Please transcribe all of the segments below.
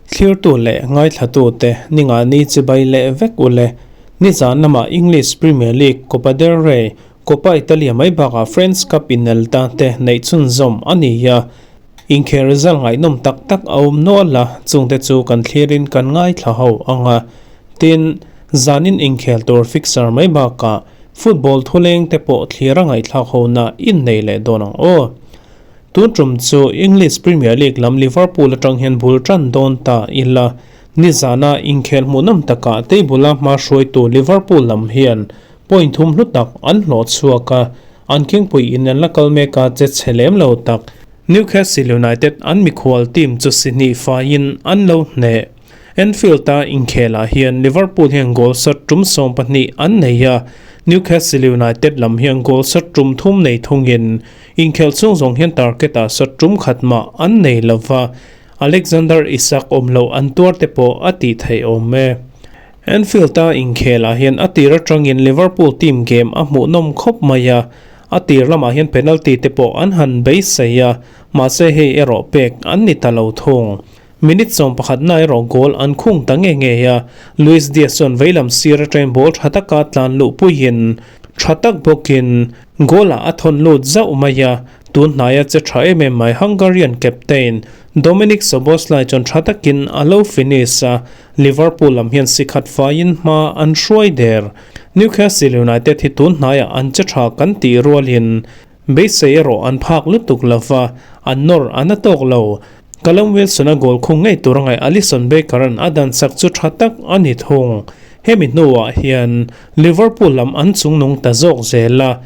Thlirtu leh ngaithlatute ningani chibai leh vek u le. Nizan lamah English Premier League, Copa del Rey, Coppa Italia mai bakah French Cup inel ta te neih chhunzawm a ni a. Inkhel result ngaihnawm tak tak a awm nual a, chungte chu kan thlirin kan ngaithla ho ang a. Tin, zanin inkhel tur fixture mai bakah football thuleng te pawh thlir a ngaihthlak hona innei leh dawn ang aw. Tun tum chu English Premier League lam Liverpool atang hian bul tan dawn ta ila. Nizana inkhel hmuhnawm takah table-a hma hruaitu Liverpool lam hian point thum hlu tak an hlawh chhuak a, an khingpui in an la kal mek a che chhe lem lo tak. Newcastle United an mikhual team chu si hnih faiin an lo hneh. Anfield-a inkhelah hian Liverpool hian goal shot tum 12 an nei a, Newcastle United lam hian goal shot tum thum nei thungin Inkhel chung zawng hian target-ah shot tum khat mah an nei lo va, Alexander Isak awm loh an tuar te pawh a tih theih awm e. Anfield-a inkhelah hian a tir atangin Liverpool team game a hmuhnawm khawp mai a, a tir lamah hian penalty te pawh an han beisei a, mahse hei erawh pek an ni ta lo thung. Minute 11 na erawh goal an khung ta nge nge a, Luis Diaz chuan veilam sir atangin ball tha taka tlan luhpuiin tha tak bawkin Goal-ah a thawn lut zauh mai a, tun hnaia che tha em em mai Hungarian captain Dominik Szoboszlai chuan tha takin a lo finish a, Liverpool lam hian si khat faiin hma an hruai der. Newcastle United hi tun hnaiah an che tha kan tih rualin beisei erawh an phak lutuk lo va, an nawr a na tawk lo. Callum Wilson-a goal khung ngei tur a ngaih Alisson Becker-a'n a dan chak chu tha tak a ni thung. Hemi hnuah hian Liverpool lam an chungnung ta zawk zel a,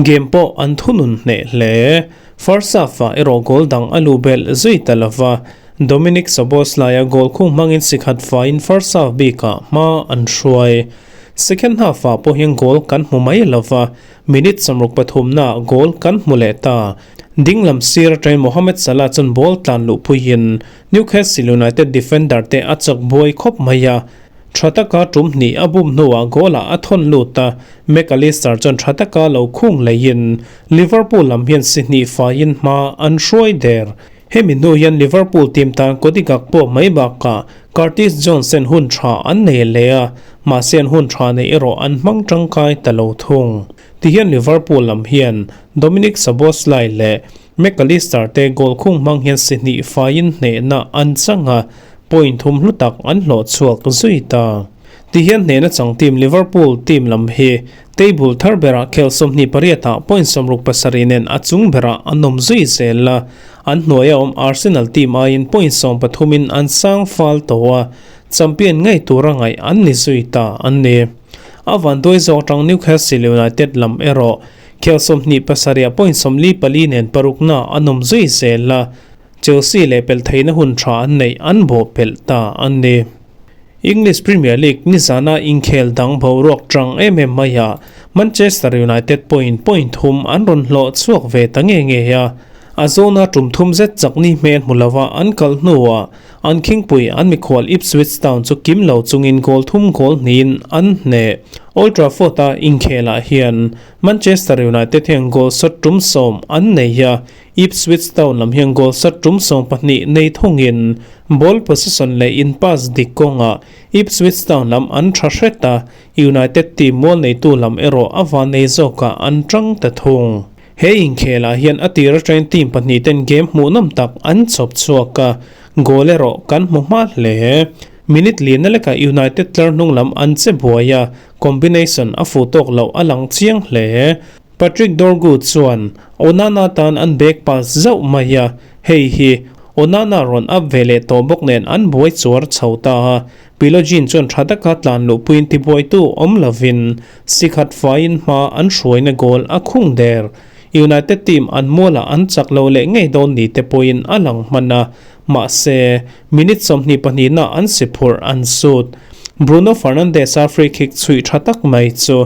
game pawh an thunun hneh hle. First half-ah erawh goal dang a luh belh zui ta lo va, Dominik Szoboszlai-a goal khung hmangin si khat faiin first half bikah hma an hruai. Second half-ah pawh hian goal kan hmu mai lo va, minute 63-naah goal kan hmu leh ta. Ding lam sir atangin Mohamed Salah chuan ball tlan luhpuiin Newcastle United defender te a chak buai khawp mai a, Tha taka tum hnih a bum hnuah goal-ah a thawn lut a, Mac Allister chuan tha taka lo khung leiin Liverpool lam hian si hnih faiin hma an hruai der. Hemi hnu hian Liverpool team tan Cody Gakpo mai bakah Curtis Jones ten hun tha an nei leh a, mahse an hun tha neih erawh an hmang tangkai ta lo thung. Tihian Liverpool lam hian Dominik Szoboszlai leh Mac Allister te goal khung hmang hian si hnih faiin hnehna an chang a, point thum hlu tak an hlawh chhuak zui ta. Tihian hnehna chang team Liverpool team lam hi table thar berah khel 28 ah point 67 nen a chung berah an awm zui zel a, an hnuaia awm Arsenal team aiin point 13 in an sang fal tawh a, champion ngei tura ngaih an ni zui ta an ni. A vanduai zawk atang Newcastle United lam erawh Khel 27 ah point 44 nen parukna an awm zui zel a, Chelsea leh pelh theihna hun tha an neih an bawh pelh ta a ni. English Premier League nizana inkhel dang boruak tang em em mai a, Manchester United pawhin point thum an rawn hlawh chhuak ve ta nge nge a, a zawna tum thum zet chakni hmel hmu lova an kal hnuah An khingpui an mikhual Ipswich Town chu kim lo chungin goal thum goal hnihin an hneh. Old Trafford-a inkhelah hian Manchester United hian goal shot tum sawm an nei a, Ipswich Town lam hian goal shot tum 12 nei thungin ball possession leh in pass dik kawngah Ipswich Town lam an tha hret a, United team mual neitu lam erawh a van nei zawkah an tang ta thung. He inkhelah hian a tir atangin team pahnih ten game hmuhnawm tak an chhawp chhuak a, goal erawh kan hmu hma hle. Minute lina lekah United tlar hnung lam an che buai a, combination a fuh tawk loh a lang chiang hle. Patrick Dorgu chuan Onana tan an back pass zauh mai a, hei hi Onana rawn up ve leh tawh bawk nen an buai chuar chho ta a, Pilojin chuan tha taka tlan luhpuiin tibuaitu awm lovin si khat faiin hma an hruaina goal a khung der. United team an mualah an chak lo leh ngei dawn ni te pawhin a lang hman a, mahse minute 22 na an si phurh an sut. Bruno Fernandes-a free kick chhuih tha tak mai chu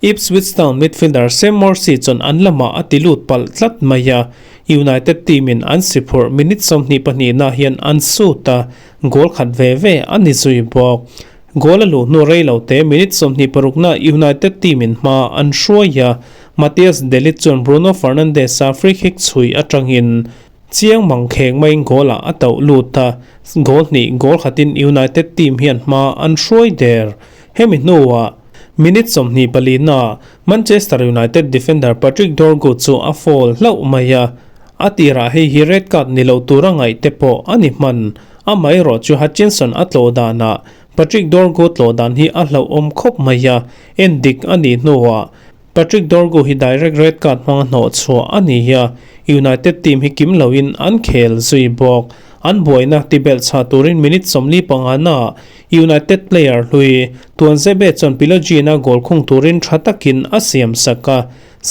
Ipswich Town midfielder Sam Morsy chuan an lamah a ti lut palh tlat mai a, United team-in an si phurh minute 22 na hian an sut a, goal khat ve ve a ni zui bawk. Goal a luh hnu rei lo te minute 26 na United team-in hma an hruai a, Matthijs de Ligt chuan Bruno Fernandes-a free kick chhui atangin chiang mang kheng maiin goal-ah a tauh lut a, goal hnih goal khatin United team hian hma an hruai der. Hemi hnuah minute 24 na Manchester United defender Patrick Dorgu chu a foul hlauh mai a, a tirah hei hi red card ni lo tura ngaih te pawh a ni hman. Amaherawhchu Hutchinson a tlawh danah Patrick Dorgu tlawh dan hi a hlauhawm khawp mai a, en dik a nih hnuah Patrick Dorgu hi direct red card hmanga hnawh chhuah a ni a, United team hi kim loin an khel zui bawk. An buaina tibelh chhah turin minute 45 naah United player hlui Tuanzebe chuan Philogene-a goal khung turin tha takin a siam sak a,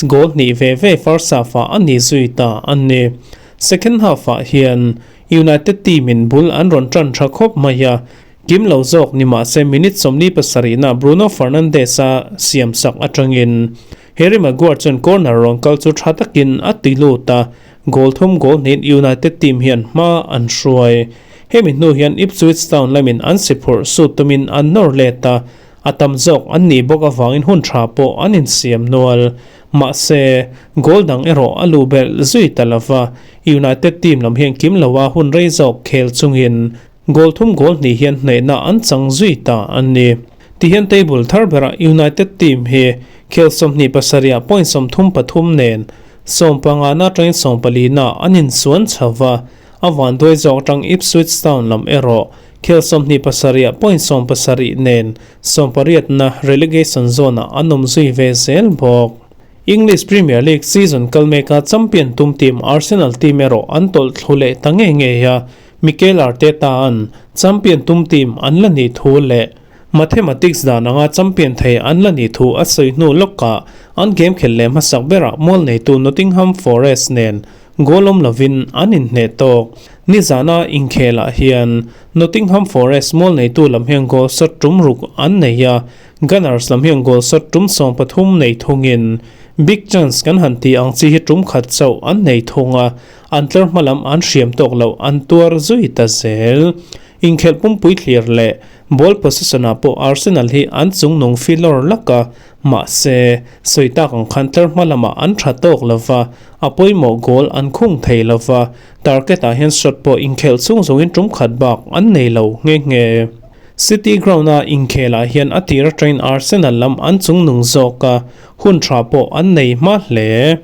goal hnih ve ve first half-ah a ni zui ta a ni. Second half-ah hian United team-in bul an rawn tan tha khawp mai a, kim lo zawk ni mah se minute 47 naah Bruno Fernandes-a siam sak atangin Harry Maguire chuan corner rawn kal chu tha takin a ti lut a, goal thum goal hnihin United team hian hma an hruai. Hemi hnu hian Ipswich Town lamin an si phurh sut tumin an nawr let a, a tam zawk an nih bawk avangin hun tha pawh an insiam nual. Mahse, goal dang erawh a luh belh zui ta lova, United team lam hian kim loa hun rei zawk khel chungin goal thum goal hnih hian hnehna an chang zui ta a ni. Tihian table thar berah United team hi khel 27 ah point 33 nen 15 na atangin 14 na an insuan chho va, a vanduai zawk atang Ipswich Town lam erawh khel 27 ah point 70 nen 18 na relegation zone ah an awm zui ve zel bawk. English Premier League season kal meka champion tum team Arsenal team erawh an tawlh thlu leh ta ngei ngei a, Mikel Arteta-a'n champion tum team an la nih thu leh mathematics dan anga champion thei an la nih thu a sawi hnu lawkah an game khelh leh hmasak berah mual neitu Nottingham Forest nen goal awm lovin an inhneh tawk. Nizana inkhelah hian Nottingham Forest mual neitu lam hian goal shot tum ruk an nei a, Gunners lam hian goal shot tum 13 nei thungin big chance kan han ti ang chi hi tum khat chauh an nei thung a, an tlar hma lam an hriam tawk loh an tuar zui ta zel. Inkhelh pumpui thlir leh ball possession ah pawh Arsenal hi an chungnung filawr lak a, mahse, sawi tak ang khan tlar hma lamah an tha tawk lova, a pawimawh goal an khung thei lova, target ah hian shot pawh inkhelh chhung zawngin tum khat bak an nei lo nghe nghe. City ground a inkhelah hian a tir atangin Arsenal lam an chungnung zawk a, hun tha pawh an nei hma hle.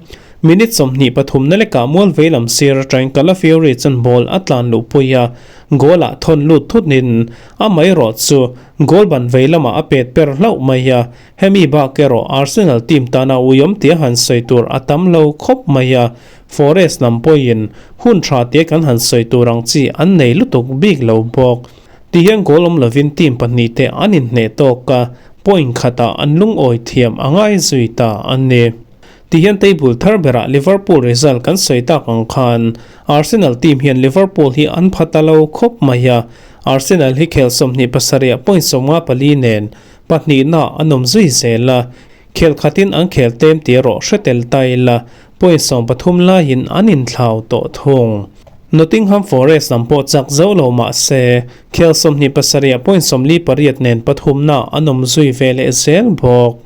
Minute 23 na lekah mual vei lam sir atangin Calafiori chuan ball a tlan luh pui a, goal ah thawn lut thutin amaherawh chu goal ban vei lamah a pet per hlauh mai a, hemi bak erawh Arsenal team tana uiawm tia han sawi tur a tam lo khawp mai a, Forest lam pawhin hun tha tia kan han sawi tur ang chi an nei lutuk bik lo bawk. Tihian goal awm lovin team pahnih te an inhneh tawk a, point khatah an lungawi thiam a ngai zui ta a ni. Tihian table thar berah Liverpool result kan sawi tak ang khan Arsenal team hian Liverpool hi an pha ta lo khawp mai a, Arsenal hi khel 27 ah point 54 nen pahnihna an awm zui zel a, khel khatin an khel tlem tih erawh hre tel ta ila point 13 laiin an inthlau tawh thung. Nottingham Forest lam pawh chak zo lo mah se khel 27 ah point 48 nen pathumna an awm zui ve leh zel bawk.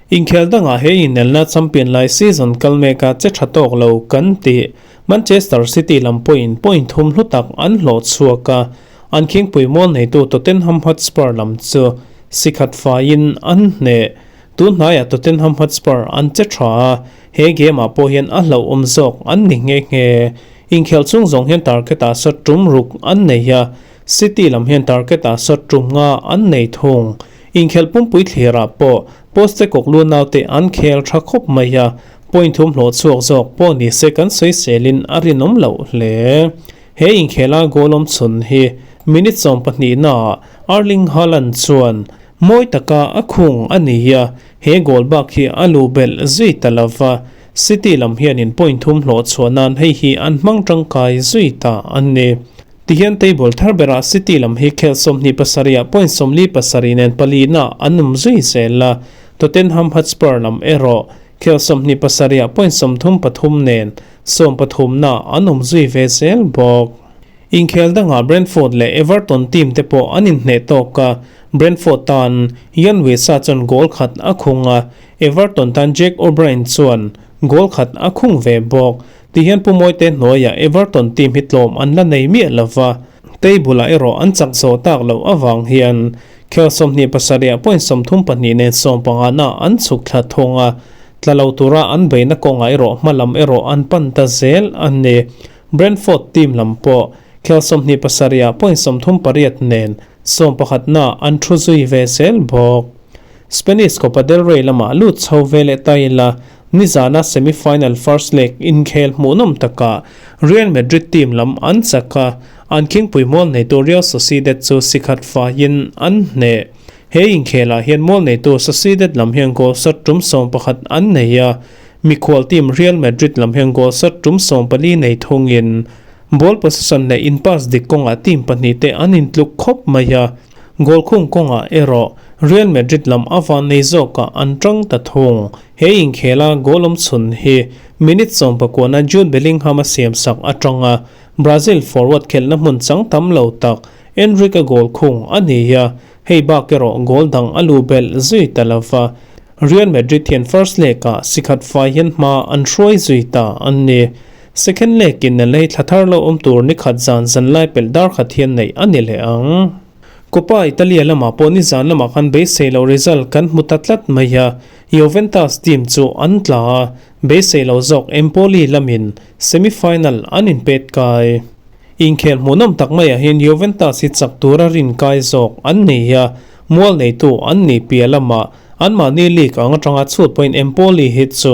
Inkhel dangah he inelna champion lai season kal meka che tha tawk lo kan tih Manchester City lam pawhin point thum hlu tak an hlawh chhuak a, an khingpui mual neitu Tottenham Hotspur lam chu si khat faiin an hneh. Tun hnaiah Tottenham Hotspur an che tha a, he game ah pawh hian a hlauhawm zawk an ni nghe nghe. Inkhel chung zawng hian target ah shot tum ruk an nei a, City lam hian target ah shot tum nga an nei thung. Inkhelh pumpui thlirah pawh Postecoglou naute an khel tha khawp mai a, point thum hlawh chhuak zawk pawh ni se kan sawiselin a rinawm loh hle. He inkhela goal awm chhun hi minute 12 naah Erling Haaland chuan mawi taka a khung a ni a, he goal bak hi a luh belh zui ta lova, City lam hianin point thum hlawh chhuah nan hei hi an hmang tangkai zui ta a ni. Tihian table thar berah City lam hi khel 27 ah point 47 nen palina an awm zui zel a, Tottenham Hotspur lam erawh khel 27 ah point 33 nen 13 na an awm zui ve zel bawk. Inkhel dangah Brentford leh Everton team te pawh an inhneh tawk a, Brentford tan Yoane Wissa chuan goal khat a khung a, Everton tan Jack O'Brien chuan goal khat a khung ve bawk. Tihian Pu Mawite hnuaiah Everton team hi tlawm an la nei miah lova, table-ah erawh an chak zawh tak loh avang hian khel 27 point 32 nen 15 na an chhuk thla thung a, tla lo tura an beihna kawngah erawh hma lam erawh an pan ta zel a ni. Brentford team lam pawh khel 27 point 38 nen 11 na an thu zui ve zel bawk. Spanish Copa del Rey lamah lut chho ve leh ta ila, nizana semi-final first leg inkhel hmuhnawm takah Real Madrid team lam an chak a, an khingpui mual neitu Real Sociedad chu sikhat faiin an hneh. He inkhelah hian mual neitu Sociedad lam hian goal shot tum 11 an nei a, mikhual team Real Madrid lam hian goal shot tum 14 nei thungin ball possession leh in pass dik kawngah team pahnih te an intluk khawp mai a, goal khung kawngah erawh Real Madrid lam a van nei zawkah an tang ta thung. He inkhela goal awm chhun hi minute 19 a Jude Bellingham a siam sak atanga Brazil forward khelhna hmun chang tam lo tak Endrick a goal khung a ni a, hei bak erawh goal dang a lu belh zui ta lova. Real Madrid hian first leg-ah sikhat fai hian hma an hruai zui ta an ni. Second leg in lei thla thar lo awm tur ni khat zan zan lai pelh dar khat hian neih a ni leh ang. Coppa Italia lamah pawh nizan lamah khan beisei lo result kan hmu ta tlat mai a, Juventus team chu an tla a, beisei lo zawk Empoli lamin semi-final an inpet kai. Inkhel hmuhnawm tak maiah hian Juventus hi chak tura rin kai zawk an nei a, mual neitu an ni piah lamah anmahni league ang atanga chhut pawhin Empoli hi chu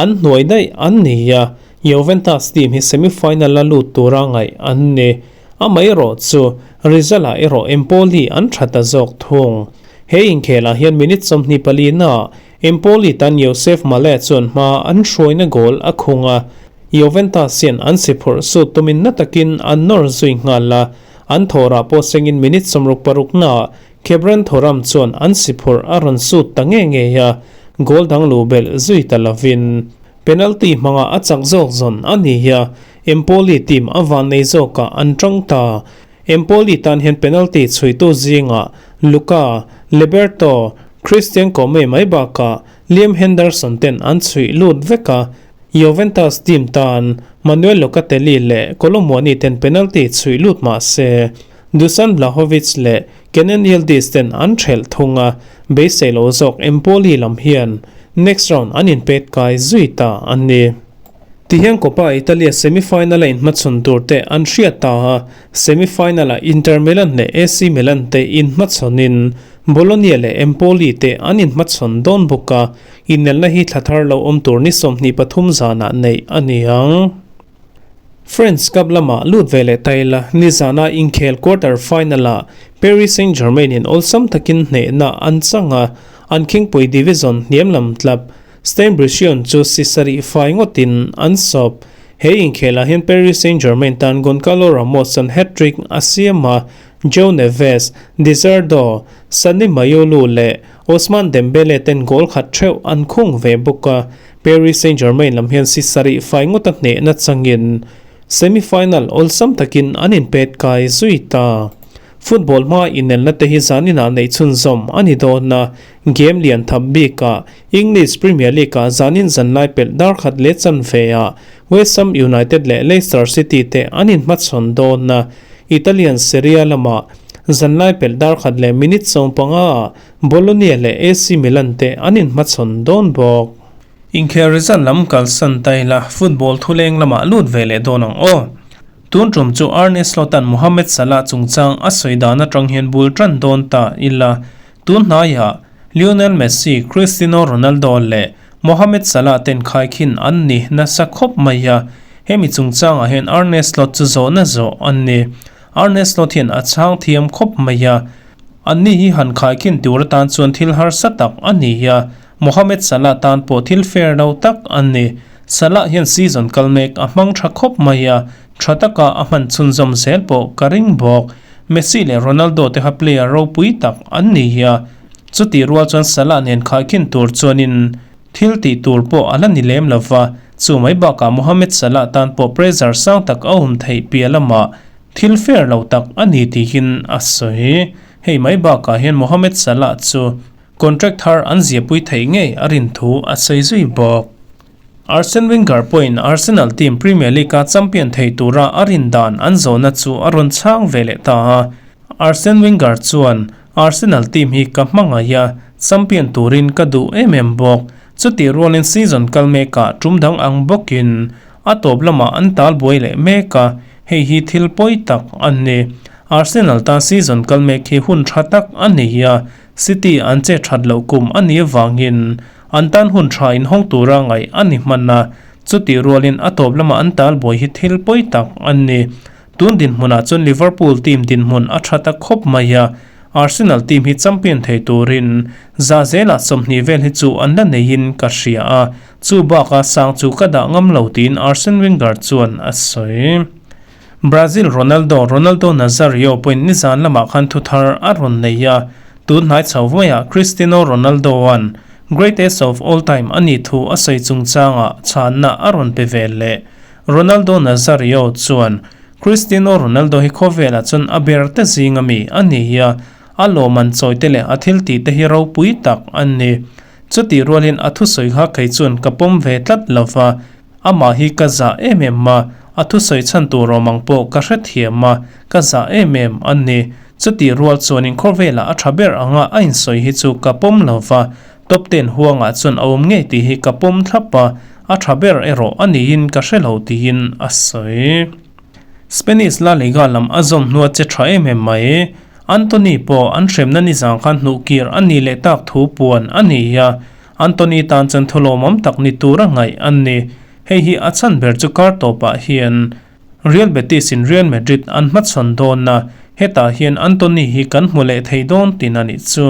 an hnuai daih an ni a, Juventus team hi semi-final a lut tura ngaih an ni. Amaherawh chu result-ah erawh Empoli an tha ta zawk thung. He inkhelah hian minute 24 na Empoli tan Youssef Maleh chuan hma an hruaina goal a khung a, Juventus hian an si phurh sut tumin na takin an nawr zui nghal a, an thawrah pawh sengin minute 66 na Khephren Thuram chuan an si phurh a rawn sut ta nge ngei a, goal dang lu belh zui ta lovin penalty hmanga a chak zawk zawn a ni a, Empoli team a van nei zawkah an tang ta. Empoli tan hian penalty chhuitu zingah Luca, Liberto, Christian Koume mai bakah Liam Henderson ten an chhuih lut vek a, Juventus team tan Manuel Locatelli leh Kolo Muani ten penalty chhuih lut mah se, Dusan Vlahovic leh Kenan Yildiz ten an thelh thung a, beisei lo zawk Empoli lam hian next round an inpet kai zui ta a ni. Tihian Coppa Italia semi-final a inhmachhawn tur te an hriat ta a, semi-final ah Inter Milan leh AC Milan te inhmachhawnin Bologna leh Empoli te an inhmachhawn dawn bawk a, inelna hi thla thar lo awm tur ni 23 zanah neih a ni ang. French Cup lamah lut ve leh ta ila, nizana inkhel quarter final-ah Paris Saint-Germain in awlsam takin hnehna an chang a, an khingpui division hniam lam tlap Stade-Briochin chu si sarih fai ngawtin an sawp. He inkhelah hian Paris Saint-Germain tan Goncalo Ramos an hat-trick a siam a, Joe Neves, Dizardo, Sani Mayulu leh Ousmane Dembele ten goal khat theuh an khung ve bawk a, Paris Saint-Germain lam hian si sarih fai ngawta hnehna changin semi-final awlsam takin an inpet kai zui ta. Football hma inelna te hi zaninah neih chhunzawm a ni dawn a, game lian thap bikah English Premier League-ah zanin zanlai pelh dar khat leh chanve ah West Ham United leh Leicester City te an inhmachhawn dawn a, Italian Serie A lamah zanlai pelh dar khat leh minute 15 ah Bologna leh AC Milan te an inhmachhawn dawn bawk. Inkhel result lam kalsan ta ila football thuleng lamah lut ve leh dawn ang aw. Tun tum chu Arne Slot-a'n Mohamed Salah chungchang a sawi dan atang hian bul tan dawn ta ila tun hnaiah Lionel Messi, Cristiano Ronaldo leh Mohamed Salah ten khaikhin an ni nasa khawp mai a, hemi chungchangah hian Arne Slot chu zawhna zawh an ni. Arne Slot hian a chhang thiam khawp mai a, anni hi han khaikhin tur atan chuan thil harsa tak a ni a, Mohamed Salah tan pawh thil fair lo tak an ni. Salah hian season kal mek a hmang tha khawp mai a, tha taka a hman chhunzawm zel pawh ka ring bawk. Messi leh Ronaldo te kha player ropui tak an ni a, chutih rual chuan Salah nen khaikhin tur chuanin thil tih tur pawh a la ni lem lova, chu mai bakah Mohamed Salah tan pawh pressure sang tak a awm theih piah lamah. Thil fair lo tak a ni tiin a sawi. Hei mai bakah hian Mohamed Salah chu contract thar an ziahpui theih ngei a rin thu a sawi zui bawk. Arsene Wenger pawhin Arsenal team Premier League-a champion thei tura a rin dan an zawhna chu a rawn chhang ve leh ta a. Arsene Wenger chuan, Arsenal team hi ka hmangaih a, champion turin ka duh em em bawk. Chutih rualin season kal mekah tum dang ang bawkin a tawp lamah an tal buai leh mek a, hei hi thil pawi tak a ni. Arsenal tan season kal mek hi hun tha tak a ni a, City an che that loh kum a nih avangin an tan hun tha inhawng tura ngaih a ni hman a, chutih rualin a tawp lamah an tal buai hi thil pawi tak a ni. Tun dinhmunah chuan Liverpool team dinhmun a tha ta khawp mai a, Arsenal team hi champion thei turin za zelah 20 vel hi chu an la neiin ka hria a, chu baka sang chu ka dah ngam lo tiin Arsene Wenger chuan a sawi. Brazil Ronaldo, Ronaldo Nazario pawhin nizan lamah khan thu thar a rawn nei a, tun hnai chho maiah Cristiano Ronaldo-a'n Greatest of all time a nih thu a sawi chungchangah chhanna a rawn pe ve leh. Ronaldo Nazario chuan, Cristiano Ronaldo hi khawvelah chuan a ber te zing ami a ni a, a lawmman chawi te leh a thil tih te hi ropui tak a ni. Chutih rualin a thusawi kha kei chuan ka pawm ve tlat lova, Amah hi ka zah em em a, a thusawi chhan tur awm ang pawh ka hrethiam a, ka zah em em a ni. Chutih rual chuanin khawvelah a tha ber anga a insawi hi chu ka pawm lo va, top ten huangah chuan a awm ngei tih hi ka pawm thlap a, a tha ber erawh a niin ka hre lo tiin a sawi. Spanish La Liga lam a zawm hnua che tha em em mai. Antony pawh an hremna nizang khan hnuhkir a nih leh tak thu puan a ni a, Anthony tan chuan thulawmawm tak ni tura ngaih an ni. Hei hi a chhan ber chu kar tawpah hian Real Betis in Real Madrid an hmachhawn dawn a, hetah hian Antony hi kan hmu leh thei dawn tin a nih chu.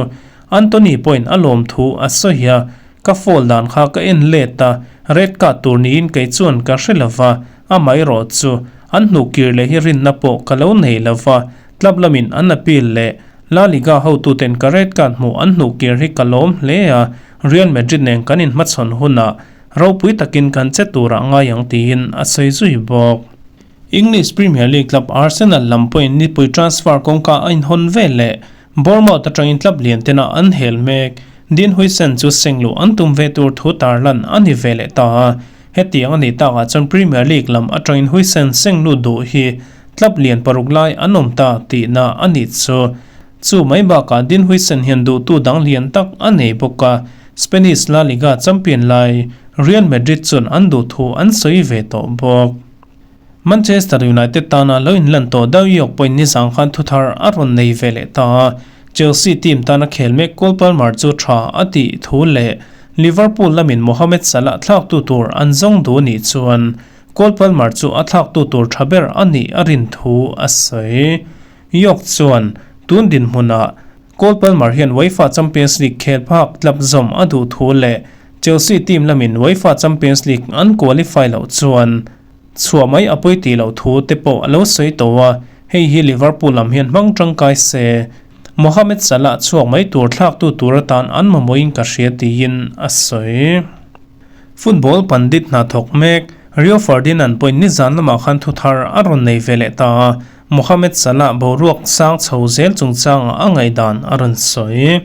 Antony pawhin a lawm thu a sawi a, Ka foul dan kha ka en let a, red card tur niin kei chuan ka hre lo va, amaherawh chu an hnuh kir leh hi rinna pawh ka lo nei lo va, club lamin an appeal leh La Liga hotuten ka red card hmuh an hnuh kir hi ka lawm hle a, Real Madrid nen kan inhmachhawn hunah ropui takin kan che turah ngai ang tiin a sawi zui bawk. English Premier League club Arsenal lam pawhin nipui transfer kawngka a inhawn vel leh Bournemouth atangin club lian tena an hel mek. Dean Huijsen chu sengluh an tum ve tur thu tarlan a ni ve leh ta a, hetiang a nih takah chuan Premier League lam atangin Huijsen sengluh duh hi Club lian paruk lai an awm ta tihna a nih chu. Chu mai bakah Dean Huijsen hian duhtu dang lian tak a nei bawk a, Spanish La Liga champion lai Real Madrid chuan an duh thu an sawi ve tawh bawk. Manchester United tana lo inlan tawh deuh York pawhin nizang khan thuthar a rawn nei ve leh ta a, Chelsea team tana khel mek Cole Palmer chu tha a tih thu leh Liverpool lamin Mohamed Salah thlaktu tur an zawng duh nih chuan Cole Palmer chu a thlaktu tur tha ber a nih a rin thu a sawi. York chuan tun dinhmunah Cole Palmer hian UEFA Champions League khel phak tlap zawm a duh thu leh Chelsea team lamin UEFA Champions League an qualify loh chuan chhuah mai a pawi tih loh thu te pawh a lo sawi tawh a, hei hi Liverpool lam hian hmang tangkai se Mohamed Salah chhuak mai tur thlaktu tur atan an mamawhin ka hria tiin a sawi. Football pandit hna thawk mek Rio Ferdinand pawhin nizan lamah khan thu thar a rawn nei ve leh ta a, Mohamed Salah boruak sang chho zel chungchangah a ngaihdan a rawn sawi.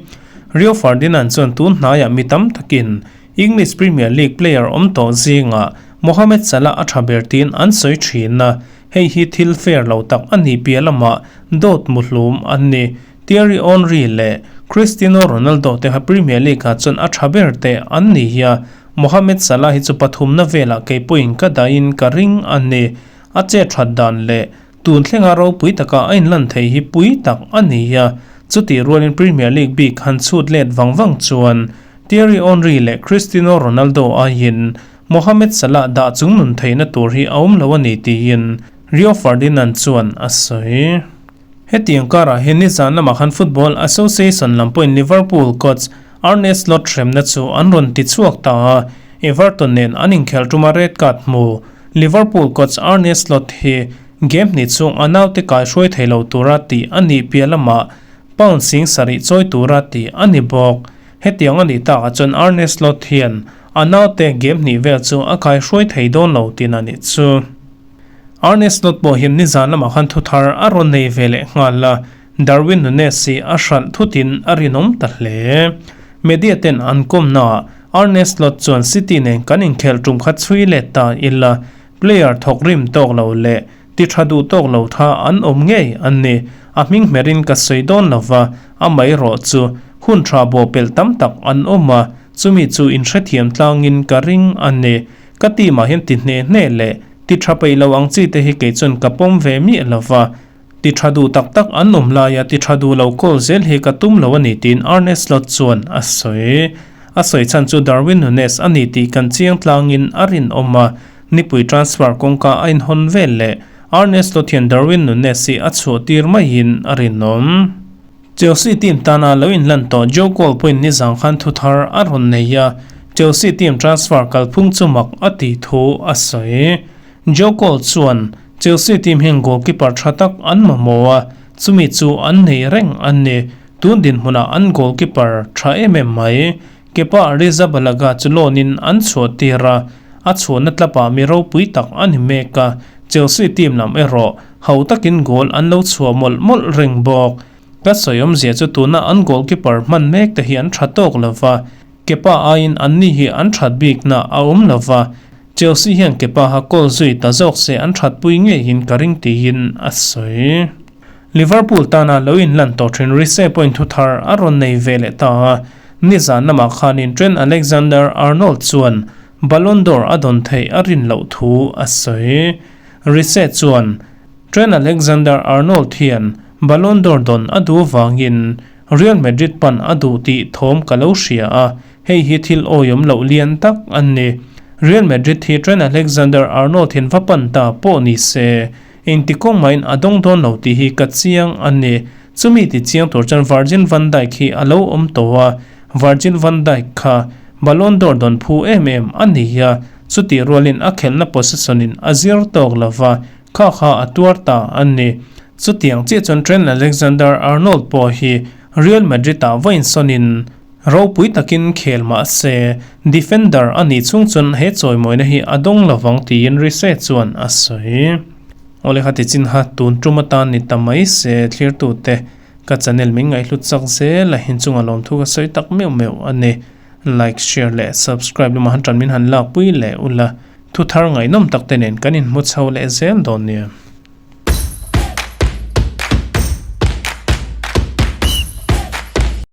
Rio Ferdinand chuan tun hnaiah mi tam takin English Premier League player awm tawh zingah Mohamed Salah a tha ber tiin an sawi thin a, hei hi thil fair lo tak a nih piah lamah dawt muhlum an ni. Thierry Henry leh Cristiano Ronaldo te kha Premier League ah chuan a tha ber te an ni hi a, Mohamed Salah hi chu pathumna velah kei pawhin ka dahin ka ring a ni. A chet that dan leh tun thlenga ropui taka a inlan thei hi pui tak a ni a, chutih rualin Premier League bik han chhut let vang vang chuan Thierry Henry leh Cristiano Ronaldo aiin Mohamed Salah dah chung nun theihna tur hi a awm lo a ni tiin Rio Ferdinand chuan a sawi. Hetiang karah hian nizan lamah khan Football Association lam pawhin Liverpool coach Arne Slot hremna chu an rawn ti chhuak ta a, Everton nen an inkhelh tuma red card hmu. Liverpool coach Arne Slot hi game hnih chhung a naute kai hruai thei lo tura tih a nih piah lamah pound 70,000 chawi tura tih a ni bawk. Hetiang a nih takah chuan Arne Slot hian a naute game hnih vel chu a kai hruai thei dawn lo tin a nih chu. Arne Slot pawh hian nizan lamah khan thuthar a rawn nei ve leh nghal a, Darwin Nunez hi a hralh thutin a rinawm ta hle. Media ten an kawmnaah Arne Slot chuan City nen kan inkhelh tum kha chhui let ta ila, player thawk rim tawk lo leh ti tha duh tawk lo tha an awm ngei an ni. A hming hmerin ka sawi dawn lova, amaherawh chu hun tha bawhpelh tam tak an awm a, chumi chu inhrethiam tlangin ka ring a ni. Ka team ah hian ti hne hne leh ti tha peih lo ang chi te hi kei chuan ka pawm ve miah lova, ti tha duh tak tak an awm laia ti tha duh lo call zel hi ka tum lo a ni tiin Arne Slot chuan a sawi. A sawi chhan chu Darwin Nunez a ni tih kan chiang tlangin a rinawm a, nipui transfer kawngka a inhawn vel leh Arne Slot hian Darwin Nunez hi a chhuah tir maiin a rinawm. Chelsea team tana lo inlan tawh Joe Cole pawhin nizang khan thuthar a rawn nei a, Chelsea team transfer kalphung chu mak a tih thu a sawi. Joe Cole chuan, Chelsea team hian goalkeeper tha tak an mamawh a, chumi chu an nei reng a ni. Tun dinhmunah an goalkeeper tha em em mai. Kepa Arrizabalaga chu loan in an chhuah tir a, a chhuahna tlapah mi ropui tak a ni mek a, Chelsea team lam erawh ho takin goal an lo chhuah mawlh mawlh reng bawk. Ka sawi awmzia chu tuna an goalkeeper hman mek te hi an tha tawk lo va, Kepa aiin anni hi an that bikna a awm lo va, Chelsea hian Kepa ha goal zui ta zawk se an that pui ngeiin ka ring tiin a sawi. Liverpool tana lo inlan tawh thin Riise pawhin thuthar a rawn nei ve leh ta a, nizan lamah khanin Trent Alexander-Arnold chuan Ballon d'Or a dawn theih a rin loh thu a sawi. Riise chuan, Trent Alexander-Arnold hian Ballon d'Or dawn a duh vangin Real Madrid pan a duh tih thawm ka lo hria a, hei hi thil awiawm loh lian tak a ni. Real Madrid hi Trent Alexander-Arnold hian va pan ta pawh ni se, Engti kawng mahin a dawng dawn lo tih hi ka chiang a ni. Chumi ti chiang tur chuan Virgil van Dijk hi a lo awm tawh a, Virgil van Dijk kha Ballon d'Or dawn phu em em a ni a, chutih rualin a khelhna position in a zir tawk lo va, kha kha a tuar ta a ni. Chutiang chiah chuan Trent Alexander-Arnold pawh hi Real Madrid ah va insawnin ropui takin khel mah se, defender a nih chhung chuan he chawimawina hi a dawng lovang tiin Riise chuan a sawi. Awle kha ti chin ha tun tum atan ni ta mai se thlirtute ka channel min ngaihhlut chak zel a inchunga lawmthu ka sawi tak meuh meuh a ni. Like, share leh subscribe lamah han tan min han lakpui leh ula thuthar ngaihnawm tak te nen kan inhmu chho leh zel dawn nia.